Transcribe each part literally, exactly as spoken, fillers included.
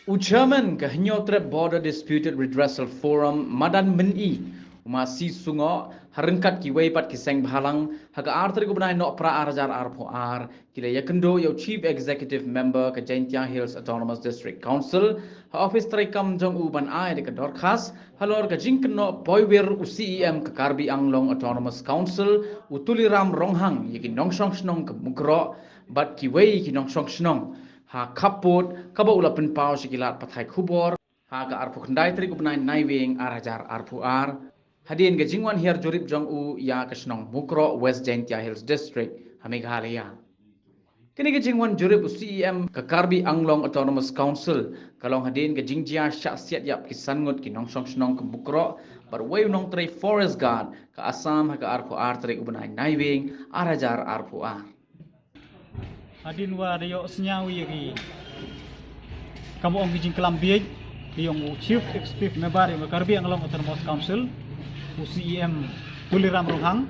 U Chairman ka Hynñiewtrep Border Disputed Redressal Forum, Madan Myni, u Ma C. Sungoh, ha ryngkat kiwei pat ki seng bhalang, ha ka ar tarik u bnai Nohprah ar hajar arphaw ar, ki la ïakynduh ïa u Chief Executive Member ka Jaintia Hills Autonomous District Council ha office treikam jong u ban ai da ka dorkhas halor ka jingkynnoh poiwir u C E M ka Karbi Anglong Autonomous Council, u Tuliram Ronghang, ïa ki nongshong shnong ka Mukroh bad kiwei ki nongshong shnong ha khappud kaba u la pynpaw sha ki lad pathai khubor ha ka arphaw khyndai tarik u bnai Naiwieng ar hajar arphaw ar, hadien ka jingwan hiar jurip jong u ïa ka shnong Mukroh, West Jaintia Hills District, ha Meghalaya. Kane ka jingwan jurip u C E M ka Karbi Anglong Autonomous Council ka long hadien ka jingjia shah siat ïap ki san ngut ki nongshong shnong ka Mukroh bad wei u nongtrei Forest Guard ka Assam ha ka arphaw ar tarik u bnai Naiwieng ar hajar arphaw ar. Hadien wa da ïoh sñiaw ïa ki, kam ong ki jingklam bieit ki yong u Chief Executive Member yong ka Karbi Anglong Autonomous Council, u C E M Tuliram Ronghang,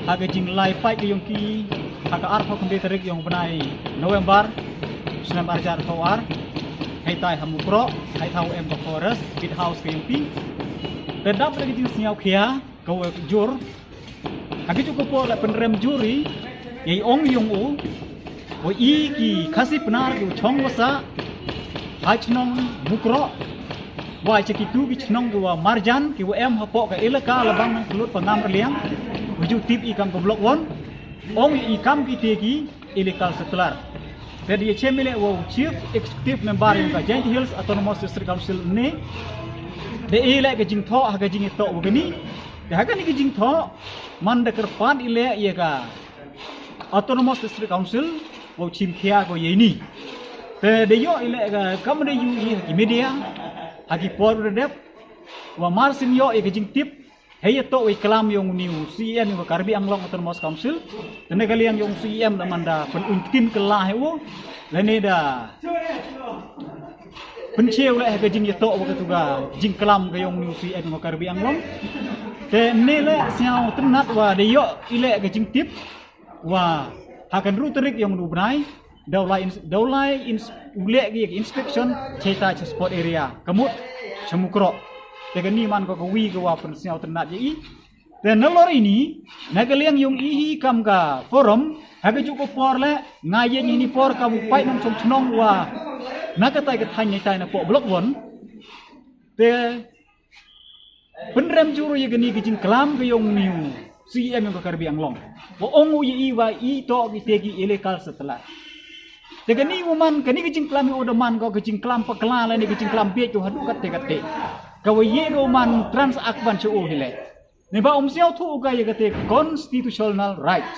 ha ka jinglai pait ka yong ki ha ka arphaw khyndai tarik yong u bnai November snem ar hajar arphaw ar, heitai ha Mukroh, heitai ha u em ka Forest Beat House ka yong ki. Te dap da ka jingsñiaw khia ka wa jur, ha ki jukupor la pynrem jur i, ïa i ong yong u wa i ki Khasi Pnar ki wa chong wa sah ha chnong Mukroh, wa cha kitu ki chnong ki wa marjan ki wa em hapoh ka elaka Labang Nangkhlut Pangam Rliang, wa ju tip i kam ka Block One, ong i kam ki te ki illegal settler. Te da ïa chem i leh wa u Chief Executive Member yong ka Jaintia Hills Autonomous District Council ne, da i leh ka jingthoh ha ka jingïatoh wa kani. Te ha kani ka jingthoh, man da kyrpad i leh ïa ka Autonomous District Council wow chim khia ko ïa ini. Te da ïoh i leh ka, kam da ïoh i ha ki media ha ki por da dep, wa mar sien ïoh ïa ka jingtip hei ïatoh wa i klam yong uni u C E M yong ka Karbi Anglong Autonomous Council. Te na ka liang yong u C E M da man da pynuñ ktien kylla hi u, lane da pynchiew leh ha ka jingïatoh wa katu ka jingklam ka yong uni u C E M yong ka Karbi Anglong. Te ne leh sñiaw tynnat wa da ïoh i leh ka jingtip wa ha ka hynru tarik yong uni u bnai, da u lai ins-, da u lai ins-, u leh ki, ki inspection chaitai cha spot area ka mut cha Mukroh. Te kani man ko ka wi ka wa pynsñiaw tynnat ïa i. Te nalor ini, na ka liang yong i hi kam ka forum, ha ka juk ka por leh nga ïeng ini por kam u paid nongchong chnong wa na katai ka thaiñ neitai napoh Block One. Te pynrem jur ïa kani ka jingklam ka yong uni u C E M yong ka Karbi Anglong, wa ong u ïa i wa i toh ki te ki illegal settler. Te kani wa man, kani ka jingklam ïa u da man ko ka jingklam pakla lane ka jingklam bieit ko haduh katte katte, ka wa ïa ka u man trans act ban cha u hi leh. Neibhah um sñiawthooh u ka ïa kate constitutional right.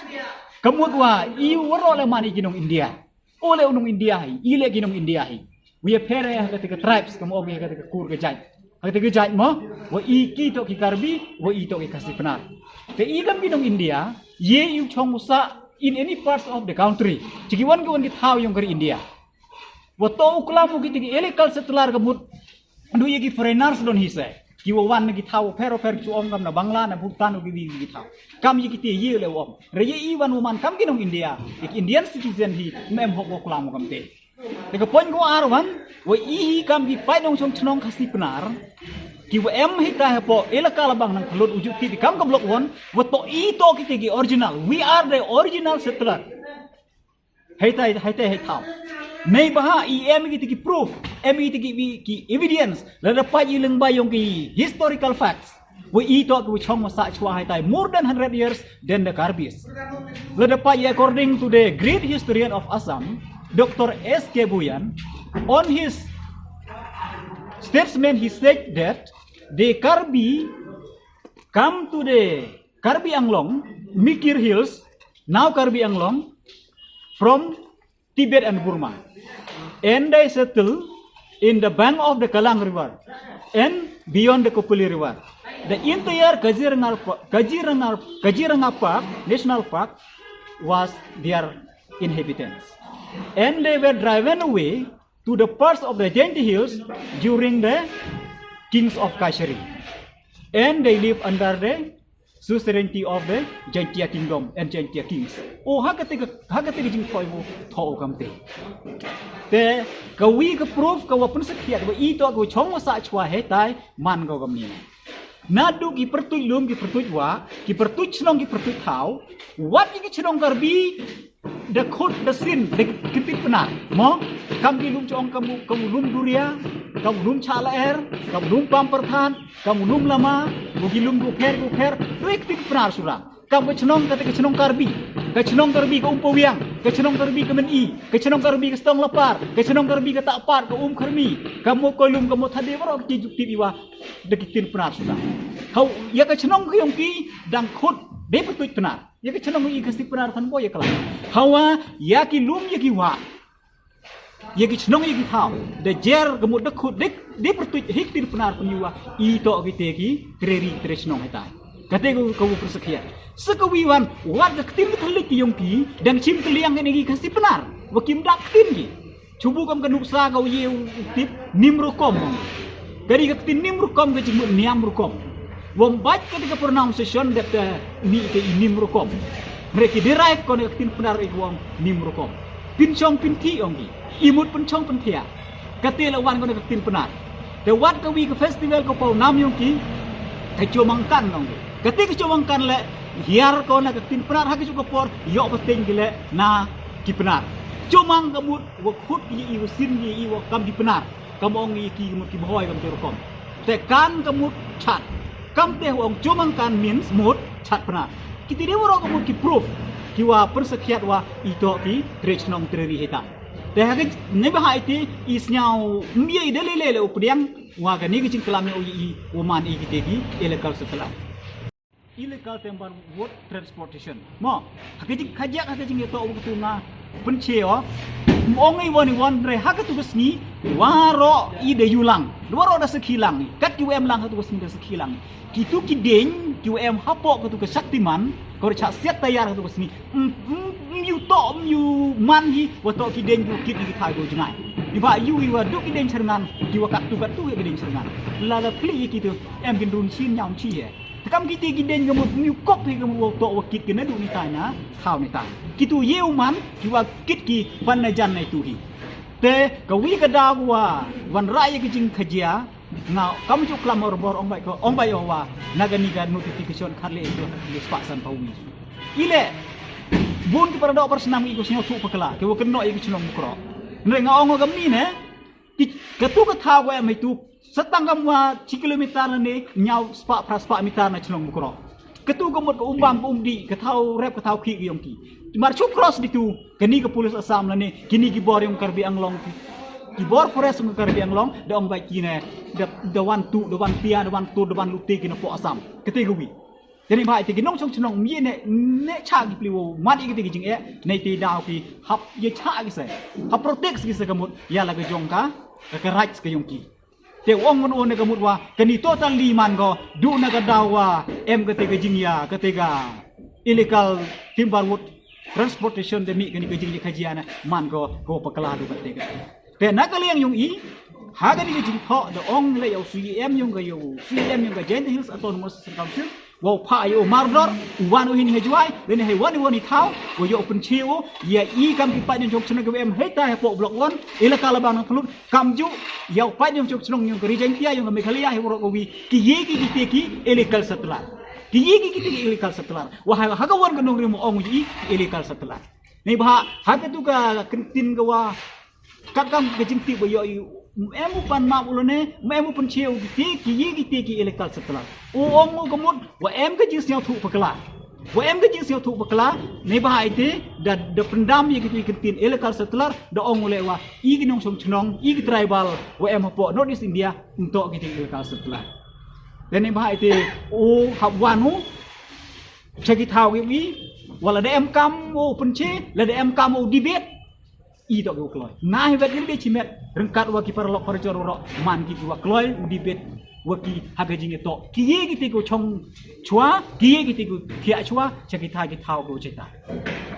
Ka mut wa i waroh leh man i ki nong India. U leh u nong India hi, i leh ki nong India hi. Wi ya pher ha kate ka tribes, kam ong ha kate ka kur ka jait. Ha kate ka jait mo, wa i ki toh ki Karbi, wa i toh ki Khasi Pnar. Te i kam ki nong India, ye i u chong u sah in any parts of the country, chi ki wan ki wan ki thaw yong ka ri India, wa toh u klam u ki te ki illegal settler ka mut, du ya ki foreigners don hi se, ki wa wan na ki thaw pher pher, ki chu ong kam na Bangla, na Bhutan, u ki wi ki thaw. Kam ya ki te ye leh u ong. Re ye i wan u man kam ki nong India, ya ki Indian citizen hi, mem hok wa klam u kam te. Te ka point ko ar wan, wa i hi kam ki paid nongchong chnong Khasi Pnar, ki wa em hi ta hapoh elaka Labang Nangkhlut, u ju tip i kam ka Block One, wa toh i toh ki te ki original. We are the original settler. Hei tai, hei tai, hei thaw. Neibhah i em ki te ki proof, em ki te ki, ki evidence, lada pait i lyngba yong ki historical facts, wa i toh ki wa chong wa sah chwa hei tai more than hundred years than the Karbis. Lada pait i, according to the great historian of Assam, Doctor S K Bhuyan, on his statement, he said that the Karbi come to the Karbi Anglong, Mikir Hills, now Karbi Anglong, from Tibet and Burma. And they settle in the bank of the Kalang River and beyond the Kopili River. The entire Kaziranga, Kaziranga, Kaziranga Park, National Park, was their inhabitants. And they were driven away to the parts of the Jaintia Hills during the kings of Kashari. And they live under the Suzerainty of the Jaintia Kingdom and Jaintia Kings. O ha kate ka, ha kate ka jingthoi wow thoh kamte. Te ka wi ka proof ka wa pynsakhiat wa i toh ka wa chong wa sah chwa heitai man ko kamni. Naduh ki pyrtuit lum, ki pyrtuit wah, ki pyrtuit chnong, ki pyrtuit thaw, wat ki chnong Karbi da khut da sin da ktien Pnar. Mo, kam ki lum chong, kam u, kam u lum Duria, kam u lum Chalaer, kam u lum Pampyrthat, kam u lum Lama, u ki lum Gupher, Gupher, doi ktien Pnar sura. Kam ka chnong, kate ka chnong Karbi, ka chnong Karbi ka Umpawiang, ka chnong Karbi ka Meni, ka chnong Karbi ka Stong Lapar, ka chnong Karbi ka Tahpar, ka Umkharmi, kam u Koilum, kam u Thade, waroh ki juk tip i wa da ktien Pnar sura. Hau, ya ka chnong ka yong ki dang khut da pyrtuit Pnar. Ya ka chnong i Khasi Pnar than bo ya ka la. Hawa, ya ki lum ya ki wah, ya ki chnong ya ki thaw, da jer ka mut da khut da, da pyrtuit hi ktien Pnar pynyoo wa i toh kite ki tre ri tre chnong heitai. Kate ko ka wa pynsakhiat. Sa ka wi wan, wat ka ktien ka thylliej ki yong ki, dang chim kylliang kani ki Khasi Pnar wa kim dak ktien ki. Chubu kam ka nuksa ka u ye u tip nim rukom. Kani ka ktien nim rukom ka jingmut niam rukom. Wom bait kate ka pronunciation dep te ni ka i nim rukom. Re ki derive ko na ka ktien Pnar i wom nim rukom. Pynchong pynthi ong ki. I mut pynchong pynthia. Kate la wan ko na ka ktien Pnar. Te wat ka wi ka festival ka Pawnam yong ki, ka Chomangkan ong ki. Kate ka Chomangkan le hiar ko na ka ktien Pnar ha ka juk ka por yoh pateng ki le na ki Pnar. Chomang ka mut wa khut ya i, wa sin ya i, wa kam ki Pnar. Kam ong ya ki ka mut ki bhoi kam te rukom. Te kan ka mut chat. Kamte ong Chomangkan means mut chat Pnar. Kiti de waroh ka mut ki proof ki wa pynsakhiat wa i toh ki tre chnong tre ri heitai. Te ha ka neibhah ite i sñiaw mye i da le le le u pdiang wa kani ka jingklam ya u ya i wa man i kite ki illegal settler. Illegal timber wood transportation. Mo, ha ka jingkhajak, ha ka jingyatoh wa katu nga pynche o. Ong i wan i wan re ha katu ka sngi, waroh i da yu lang, waroh da sakhi lang i. Kat ki wa em lang ha katu ka sngi da sakhi lang i. Kitu ki dieñ ki wa em hapoh katu ka Shaktiman, ko re chah siat tayar ha katu ka sngi. Ym, ym, ym yu toh, ym yu man hi wa toh ki dieñ ki wa kit i ki thai ko jngai. I wa yu i wa duh ki dieñ chyrngan, ki wa katu katu ki dieñ chyrngan. Lada phli i kitu, em kin run chin ñiaw chi he. Te kam kite ki dieñ ka mut ym yu kop hi ka mut wa toh wa kit ki naduh ni tai na thaw ni tai. Kitu ye u man ki wa kit ki pan na jan na itu hi. Te ka wi ka daw wa wan rah ya ki jingkhajia, nga kam ju klam hor bor ong bait ko, ong bait o wa na kani ka notification khat le itu le spah san phaw wi. I le bun ki para doh para snam i ko sñiawthuh pakla ki wa kynnoh ya ki chnong Mukroh. Hynre nga ong o kamni ne, ki, katu ka thaw wa em itu, sa tang kam wa chi kilometer na ne, ñiaw spah phra spah meter na chnong Mukroh. Katu ka mut ka umbam ka umdih, ka thaw rep ka thaw khih ka yong ki. Mar chu cross ditu, kani ka police Assam la ne, kini ki bor yong Karbi Anglong ki, ki bor forest yong Karbi Anglong, da ong bait ki ne, da, da wan tuh, da wan tia, da wan tur, da wan lute ki na poh Assam. Kate ka wi. Te neibhah ite ki nongchong chnong ym ye ne, ne chah ki pli wow man i kite ki jingeh, ne ite daw ki hap ye chah ki se, hap protect ki se ka mut ya la ka jong ka, ka, ka rights ka yong ki. Te ong ngan o ne ka mut wa kani totally man ko, duh na ka daw wa em kate ka jingya, kate ka illegal timber wood transportation, te mih kani ka jingya khajia ne man ko, ko pakla duh kate ka. Te na ka liang yong i, ha kani ka jingthoh da ong le ya u C E M yong ka, ya u C E M yong ka Jaintia Hills Autonomous District Council, wow phah ya u mardor, u wan u hini ha Jwai, lane hei wan u wan i thaw, wow yoh pynche u ya i kam ki paid nongchong chnong ki wa em heitai hapoh Block One, elaka Labang Nangphyllut, kamju ya u paid nongchong chnong yong ka Ri Jaintia, yong ka Meghalaya, hei waroh ka wi, ki ye ki kite ki illegal settler. Ki ye ki kite ki illegal settler. Wa ha, ha ka wan ka nongrim ong u ya i illegal settler. Neibhah ha katu ka kyntien ka wa kat kam ka jingtip wa yoh i, ym em u pan map u lane, ym em u pynche u kite, ki ye kite ki illegal settler. U ong u ka mut wa em ka jingsñiawthuh pakla. Wa em ka jingsñiawthuh pakla, neibhah ite da, da pyndam ya kitu i kyntien illegal settler, da ong u le wa i ki nongchong chnong, i ki tribal wa em hapoh North East India, ym toh kite illegal settler. Te neibhah ite u hap wan u cha ki thaw ki wi, wa lada em kam u pynche, lada em kam u debate, i toh ki wa kloi. Nga hi wet yong de chimet, ryngkat wa ki paralok parajor waroh, man ki ki wa kloi u debate wa ki ha ka jingyatoh. Ki ye kite ki wa chong chwa, ki ye kite ki wa thiah chwa cha ki thaw ki thaw ki wa cheta.